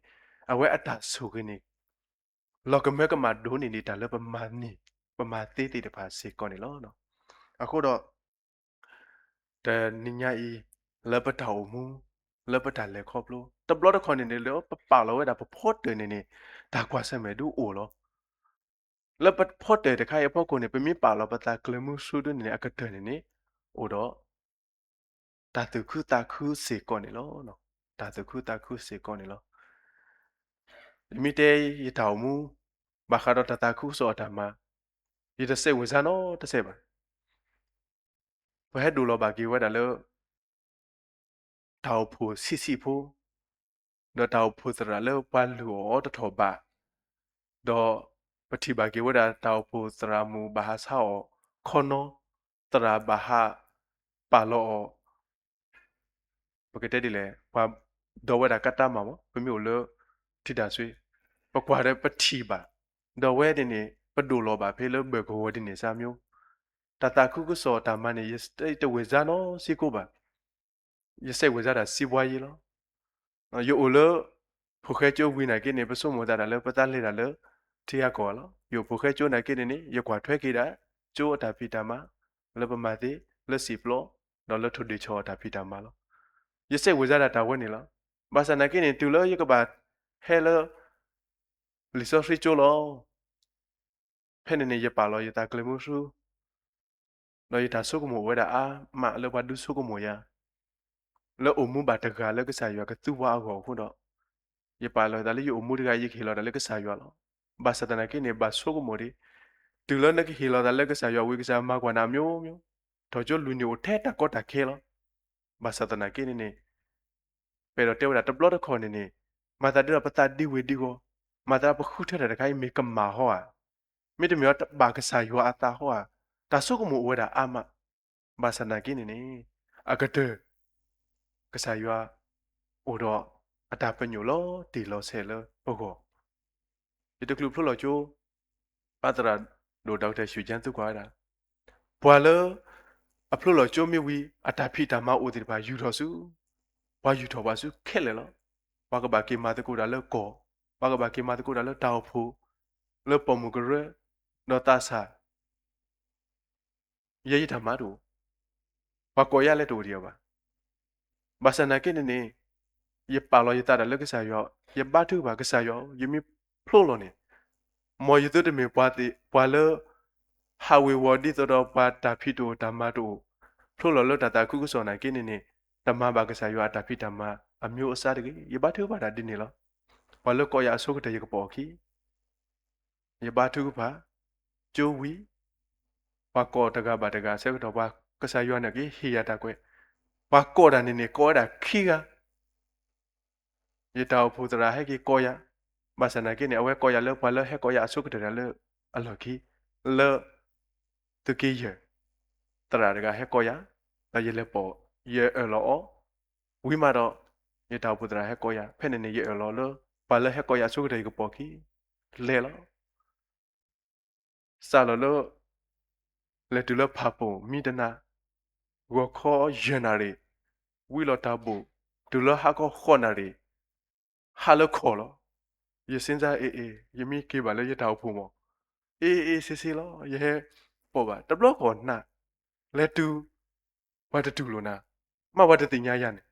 အဝဲအတၢ်ဆိၣ်ဂ့ၤန့ၣ် လီၤကမၢကမၣ်ဒိၣ်န့ၢ်ဒံးတၢ်လၢပမၤန့ၢ် ပမၤသ့သ့ၣ်တဖၣ်စ့ၢ်ကီးန့ၣ်လီၤ. အဃိဒီး တနံၤညါအံၤ လၢပတၢ်အိၣ်မူ လၢပတၢ်လဲၤခီဖျိ တဘျီတခီၣ်န့ၣ်န့ၣ် လၢပပာ်လီၤဝဲဒၣ်ပဖီတၢၣ်န့ၣ်န့ၣ် တၢ်ကွၢ်ဆၢၣ်မဲာ်ဒုးအိၣ်လီၤ. လၢပဖီတၢၣ်တခါအံၤအဖီခိၣ်န့ၣ် ပမ့ၢ်ပာ်လီၤပသးကျၢၤမုဆူဒုးန့ၣ်န့ၣ် အကတၢၢ်န့ၣ်န့ၣ် အိၣ်ဒီး တၢ်သူၣ်ခုသးခုစ့ၢ်ကီးန့ၣ်လီၤ. တၢ်သူၣ်ခုသးခုစ့ၢ်ကီးန့ၣ်လီၤ. ယမ့ၢ်တဲယတၢ်အိၣ်မူ ဘၣ်ဃးဒီးတၢ်သးခုကစီၣ်အတၢ်မၤ ယတစိတ်ဝင်စားနီတစဲးဘၣ်. ပဟဲဒိၣ်လီၤဘၣ်က့ၤဝဲဒၣ်လၢ တၢ်အိၣ်ဖှိၣ်ဆံးဆံးဖိ ဒီးတၢ်အိၣ်ဖှိၣ်သရၣ်လၢပှၤလုၢ်အီၤတထီၣ်ဘး, ဒီးပထံၣ်ဘၣ်က့ၤဝဲဒၣ်တၢ်အိၣ်ဖှိၣ်သရၣ်မုၣ်ဘၣ်ဟးဆါအီၤခီနီ သရၣ်ဘၣ်ဟးပာ်လီၤအီၤ ပကတဲဒ်လဲၣ်, ပှၤဒီးဝဲဒၣ်ကးတၢ်မၤမး, ပမ့ၢ်အိၣ်လၢထံတၢ်ဆွ့, ပကွၢ်ဒီးပထံၣ်ဘၣ်, ဒီးဝဲန့ၣ်န့ၣ် ပဒိၣ်လီၤဘၣ်ဖဲလၢဘၢၣ်ကဝီၤဒ်န့ၣ်စၢ်မၠိ, တၢ်သးခုကစီၣ်တၢ်မၤန့ၣ် ယတဝဲၢ်စါနီစ့ၢ်ကီးဘၣ်, ယစဲးဝဲၢ်စါတၢ်စံးပှၤယ့လီၤ. ယအိၣ်လၢ ဖိၣ်ဃဲကၠိဝံၤနာ်က့န့ၣ် ပဆိကမိၣ်သးဒၣ်လၢပသးလဲၤတၢ်လၢ ထံဂၤကီၢ်ဂၤလီၤ. ယအိၣ်ဖိၣ်ဃဲကၠိနာ်က့န့ၣ်န့ၣ် ယကွၢ်ထွဲက့ၤဒၣ် ကၠိအတၢ်ဖံးတၢ်မၤ လၢပမၤသ့ လၢစံာ်ပျီ ဒီးလၢထိၣ်ဒ့ၣ်ဆီၣ်အတၢ်ဖံးတၢ်မၤလီၤ. ယစဲးဝဲၢ်စါဒၣ်တၢ်ဝဲန့ၣ်လီၤ. ဘၣ်ဆၣ်နာ်က့န့ၣ် တုၤလၢယကဘၣ်ဟဲလၢ လံာ်စီဆှံကၠိလီၤ. ဖဲန့ၣ်န့ၣ် ယပာ်လီၤယသးကျဲၤမုၢ်ဆူ ဒီးယတၢ်ဆိကမိၣ်အိၣ်ဝဲဒၣ်အါမးလၢပှၤဒုးဆိကမိၣ်ယၤ, လၢအိၣ်မူဘၣ်တဂၤလၢကစၢ်ယွၤကသူပှၤအဂီၢ်အဃိဒီး, ယပာ်လီၤသးလၢယအိၣ်မူတဂၤ ယကဟ့ၣ်လီၤသးလၢကစၢ်ယွၤလီၤ. ဘၣ်ဆၣ်သနာ်က့န့ၣ် ဘၣ်ဆိကမိၣ်ဒ်, တုၤလၢနကဟ့ၣ်လီၤသးလၢကစၢ်ယွၤဝံၤ ကစၢ်ယွၤမၤကွၢ်နၤအမျိုးမျိုး, ထီၣ်ကၠိလွံၢ်နံၣ်အိၣ်ထဲတၢ်ကီတၢ်ခဲလီၤ. ဘၣ်ဆၣ်သနာ်က့န့ၣ်န့ၣ် ပအဲၣ်ဒိးတဲဝဲဒၣ်တဘျီတခီၣ်န့ၣ်န့ၣ်, မၤသးဒ်ဒီးပသးဒံဝ့ၤဒံဝီၤ, မၤသးပဃုထၢတၢ်တခါအံၤမ့ၢ်ကမၣ်ဟီဧါ, မ့တမ့ၢ်အီၤတဘၣ်ကစၢ်ယွၤအသးဟီဧါ, တၢ်ဆိကမိၣ်အိၣ်ဝဲဒၣ်အါမး. ဘၣ်ဆၣ်သနာ်က့န့ၣ်န့ၣ်, အကတၢၢ် ကစၢ်ယွၤအိၣ်ဒီးအတၢ်ပညိၣ်လီၤတံၢ်လီၤဆဲးလၢပဂီၢ် ယတချုးဖျိလီၤကၠိ, ပသရၣ်ဒိၣ် ဒီကထၢၣ် ရှူၣ်ကၠၢ် သံကွၢ်ဝဲဒၣ်, ပှၤလၢအဖျိလီၤကၠိမ့ၢ်ဝံၤ အတၢ်ဖံးတၢ်မၤအိၣ်သ့ၣ်တဖၣ်ယူၢ်ထီၣ်ဆူ, ပှၤယူၢ်ထီၣ်ပှၤဆူခဲလၢာ်လီၤ. ပှၤကဘၣ်က့ၤမၤသကိးတၢ်လၢကီၢ်, ပှၤကဘၣ်က့ၤမၤသကိးတၢ်လၢတၢ်အိၣ်ဖှိၣ်, လၢပိာ်မုၣ်ကရၢ, ဒီးသးစၢ် ယဲယတၢ်မၤတအိၣ်, ပှၤကိးယၤလဲၣ်တအိၣ်ဒံးအီၤဘၣ်. ဘၣ်ဆၣ်သနာ်က့န့ၣ်န့ၣ်, ယပာ်လီၤယသးဒၣ်လၢကစၢ်ယွၤ, ယဘါထုကဖၣ်ကစၢ်ယွၤ, ယမ့ၢ်ဖျိလီၤန့ၣ်, မ်ယသုတမ့ၢ်ပှၤသ့ၣ်ပှၤလၢ ဟးဝ့ၤဝီၤဒ်သိးဒီးပှၤတၢ်ဖံးတအိၣ်တၢ်မၤတအိၣ်, ဖျိလီၤလၢတၢ်သးခုကစီၣ်နာ်က့န့ၣ်န့ၣ်, တမၤဘၣ်ကစၢ်ယွၤအတၢ်ဖံးတၢ်မၤအမျိုးအစားတဂ့ၤ. ယဘါထုကဖၣ်တၢ်ဒ်န့ၣ်လီၤ. ပှၤလၢကိးယၤအဆိကတၢၢ်ယကပိာ်အခံ ယဘါထုကဖၣ်, ကၠိဝံၤ, ပှၤကိးတဂၤဘၣ်တဂၤအဆၢကတီၢ် ပှၤကစၢ်ယွၤန့ၣ်က့ၤဟ့ၣ်ယၤတၢ်ကွဲး, ပှၤကိးတၢ်န့ၣ်န့ၣ် ကိးဝဲဒၣ်ခံဂၤ, ယတၢ်အိၣ်ဖှိၣ်သရၣ်ဟဲက့ၤကိးယၤ, ဘၣ်ဆၣ်သနာ်က့န့ၣ် အဝဲကိးယၤလၢပှၤလၢဟဲကိးယၤအဆိကတၢၢ်တဂၤလၢအလီၢ်ခံ, လၢ သုးက့ယဲၢ် သရၣ်တဂၤဟဲကိးယၤ, ဒီးယလဲၤပိာ်, ယအၢၣ်လီၤအီၤ, ဝံၤမးဒီး ယတၢ်အိၣ်ဖှိၣ်သရၣ်ဟဲကိးယၤ, ဖဲန့ၣ်န့ၣ် ယအၢၣ်လီၤလၢ ပှၤလၢဟဲကိးယၤအဆိကတၢၢ်ယကပိာ်ခံ, လဲၤလီၤ. စးလီၤလၢ လဲၤတုၤလၢဖၣ်ပူၣ်မံတနၤ, ဂီၤခီယဲၢ်နၣ်ရံၣ်, ဝံလီၤတၢ်ဘိၣ်, တုၤလၢဟါခီဃိးနၣ်ရံၣ်, ဟးလၢခီၣ်လီၤ. ယစ့စါအ့ၣ်အ့ၣ် ယမ့ၢ်က့ၤဘၣ်လၢယတၢ်အိၣ်ဖှိၣ်မး, အ့ၣ်အ့ၣ်ဆ့ဆ့လီၤ. ယဟဲပိာ်ဘၣ် တဘျီဃီနၢ်, လဲၤတုၤ, ပှၤတတူၢ်လိာ်နၤ, မ့ၢ်ပှၤတသ့ၣ်ညါယၤန့ၣ်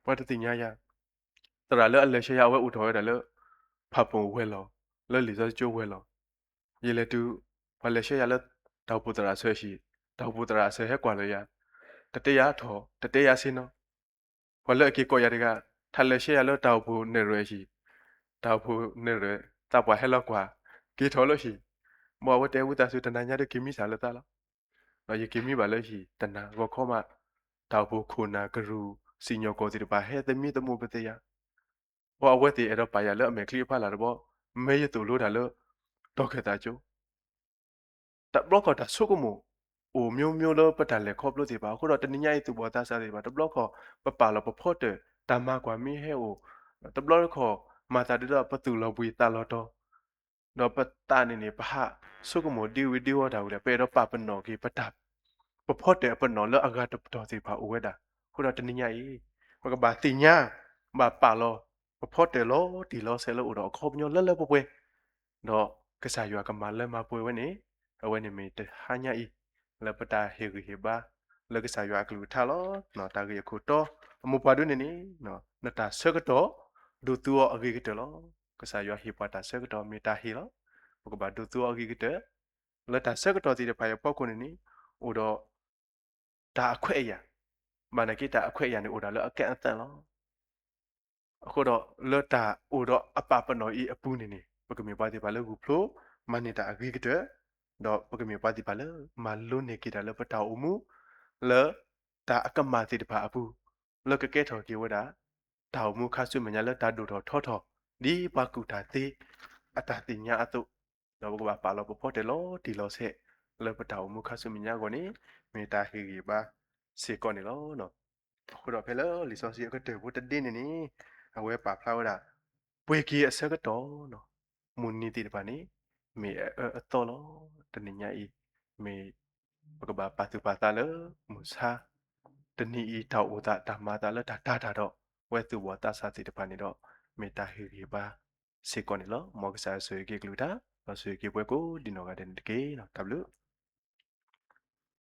ပှၤတသ့ၣ်ညါယၤ, သရၣ်လၢအလဲၤဆှၢယၤအဝဲအိၣ်ထီၣ်ဝဲဒၣ်လၢ ဖၣ်ပူၣ်ဝဲၤလီၢ်, လၢလံာ်စီဆှံကၠိဝဲၤလီၢ်, ယလဲၤတုၤ, ပှၤလဲၤဆှၢယၤလၢ တၢ်အိၣ်ဖှိၣ်သရၣ်အဆၢဟံၣ်, တၢ်အိၣ်ဖှိၣ်သရၣ်အဆၢဟဲကွၢ်လၢယၤ, တတဲယၤထီၣ် တတဲယၤဆ့ၣ်နီၤ, ပှၤလၢအက့ၤကိးယၤတဂၤ, ထးလဲၤဆှၢယၤလၢတၢ်အိၣ်ဖှိၣ်နဲၣ်ရွဲၣ်ဟံၣ်, တၢ်အိၣ်ဖှိၣ်နဲၣ်ရွဲၣ် သးပှၢ်ဟဲလီၤကွၢ်, က့ၤထီၣ်လၢဟံၣ်, မ်အဝဲတဲဝံသးစူၤ တနၤညါဒီးက့ၤမံစၢ်လၢသးလီၤ. ဒီးယက့ၤမံဘၣ်လၢဟံၣ်တနၤဂီၤခီမး, တၢ်အိၣ်ဖှိၣ်ခိၣ်နၢ်ကရူၢ်စံၣ်ညီၣ်ကွီၢ်သ့ၣ်တဖၣ်ဟဲသမံသမိးပသ့ၣ်ညါ, ဘၣ်အဝဲသ့ၣ်အဲၣ်ဒိးပာ်ယၤလၢအမဲာ်ချံအဖီလာ်တဘျီ, မ့ၢ်ယသိၣ်လိတၢ်လၢ တီၤခၢၣ်သးကၠိ တဘျီခီၣ်တၢ်ဆိကမိၣ် အိၣ်မျိုးမျိုးလၢပတၢ်လဲၤခီဖျိသ့ၣ်တဖၣ်အဃိဒီး တနံၤညါအံၤသူၣ်ဘီၣ်သးစၢ်သ့ၣ်တဖၣ် တဘျီခီၣ် ပပာ်လီၤပဖီတၢၣ် တၢ်မၤကွၢ်မ့ၢ်ဟဲအိၣ်, တဘျီတခီၣ် မၤသးဒ်သိးပသူၣ်လီၤဘှံးသးလီၤတီၤ, ဒီးပသးန့ၣ်န့ၣ် ပဟးဆိကမိၣ်ဒံဝံၤဒံဝီတၢ်ဝံၤဒီး ပအဲၣ်ဒိးပာ်ပနီၣ်က့ၤပတၢ် ပဖီတၢၣ်အပနီၣ်လၢအဂၤတပတီၢ်သ့ၣ်တဖၣ်အိၣ်ဝဲဒၣ်, အဃိဒီးတနံၤညါအံၤ ပကဘၣ်သ့ၣ်ညါ ဘၣ်ပာ်လီၤ ပဖီတၢၣ်လီၤတံၢ်လီၤဆဲးလၢအိၣ်ဒီးအခီပညီလၢလၢပှဲၤပှဲၤ, ဒီးကစၢ်ယွၤကမၤလၢမၤပှဲၤဝဲန့ၣ်, အဝဲန့ၣ်မ့ၢ်တဟါညါအံၤ လၢပတၢ်ဟ့ၣ်ဂံၢ်ဟ့ၣ်ဘါ လၢကစၢ်ယွၤအကလုၢ်ကထါလီၤ. တၢ်ဂ့ၢ်အခိၣ်တီ အမိၢ်ပှၢ်ဒ်န့ၣ်န့ၣ်, နတၢ်ဆၢကတီၢ် ဒိးသူအီၤအဂ့ၤကတၢၢ်လီၤ. ကစၢ်ယွၤဟ့ၣ်ပှၤတၢ်ဆၢကတီၢ်မ့ၢ်တၢ်ဟ့ၣ်လီၤ. ပကဘၣ်ဒိးသူအီၤအဂ့ၤကတၢၢ်, လၢတၢ်ဆၢကတီၢ်သ့ၣ်တဖၣ်အံၤအဖီခိၣ်န့ၣ်န့ၣ် အိၣ်ဒီး တၢ်အခွဲးအယာ်, ဘၣ်နာ်က့တၢ်အခွဲးအယာ်န့ၣ်အိၣ်ဒၣ်လၢအကဲအသးလီၤ. အဃိဒီး လၢတၢ်အိၣ်ဒီးအပာ်ပနီၣ်အံၤအပူၤန့ၣ်န့ၣ် ပကမ့ၢ်ပှၤသ့ၣ်တဖၣ်လၢဂုၢ်ဖျိ မၤန့ၢ်တၢ်အဂ့ၤကတၢၢ်, ဒီးပကမ့ၢ်ပှၤသ့ၣ်တဖၣ်လၢမၤလိန့ၢ်က့ၤတၢ်လၢပတၢ်အိၣ်မူ လၢတၢ်အကမၣ်သ့ၣ်တဖၣ်အပူၤ, လၢကကဲထီၣ်က့ၤဝဲဒၣ် တၢ်အိၣ်မူခါဆူမဲာ်ညါလၢတၢ်ဒိၣ်ထီၣ်ထီထီၣ် ဒ်ပှၤကူၣ်တၢ်သ့အတၢ်သ့ၣ်ညါအသိး, ဒီးပကဘၣ်ပာ်လီၤပဖီတၢၣ်လီၤတံၢ်လီၤဆဲး လၢပတၢ်အိၣ်မူခါဆူမဲာ်ညါအဂီၢ်န့ၣ် မ့ၢ်တၢ်ဟ့ၣ်ဂံၢ်ဘါစ့ၢ်ကီးန့ၣ်လီၤ. အဃိဒီးဖဲလၢလံာ်စီဆှံအကတၢၢ်ဖိတဒ့န့ၣ်န့ၣ် အဝဲပာ်ဖျါဝဲဒၣ် ပှ့ၤက့ၤအဆၢကတီၢ် မုၢ်နံၤသ့ၣ်တဖၣ်န့ၣ် မ့ၢ်အအၢအသီလီၤ. တနံၤညါအံၤ မ့ၢ်ပကဘၣ်ပာ်သူၣ်ပာ်သးလၢ မုၢ်ဆါ တနံၤအံၤ တၢ်အိၣ်သးတၢ်မၤအသးလၢတၢ်တၤတၢ်ဒီး ဝဲသူၣ်ဘီၣ်သးစၢ်သ့ၣ်တဖၣ်န့ၣ်ဒီး မ့ၢ်တၢ်ဟ့ၣ်ဂံၢ်ဘါစ့ၢ်ကီးန့ၣ်လီၤ. မ်ကစၢ်ယွၤဆိၣ်ဂ့ၤက့ၤကလုၢ်ကထါ ဒီးဆိၣ်ဂ့ၤက့ၤပှၤကိးဒံးနီၢ်ဂၤဒဲးန့ၣ်တက့ၢ်. တၢ်ဘျုး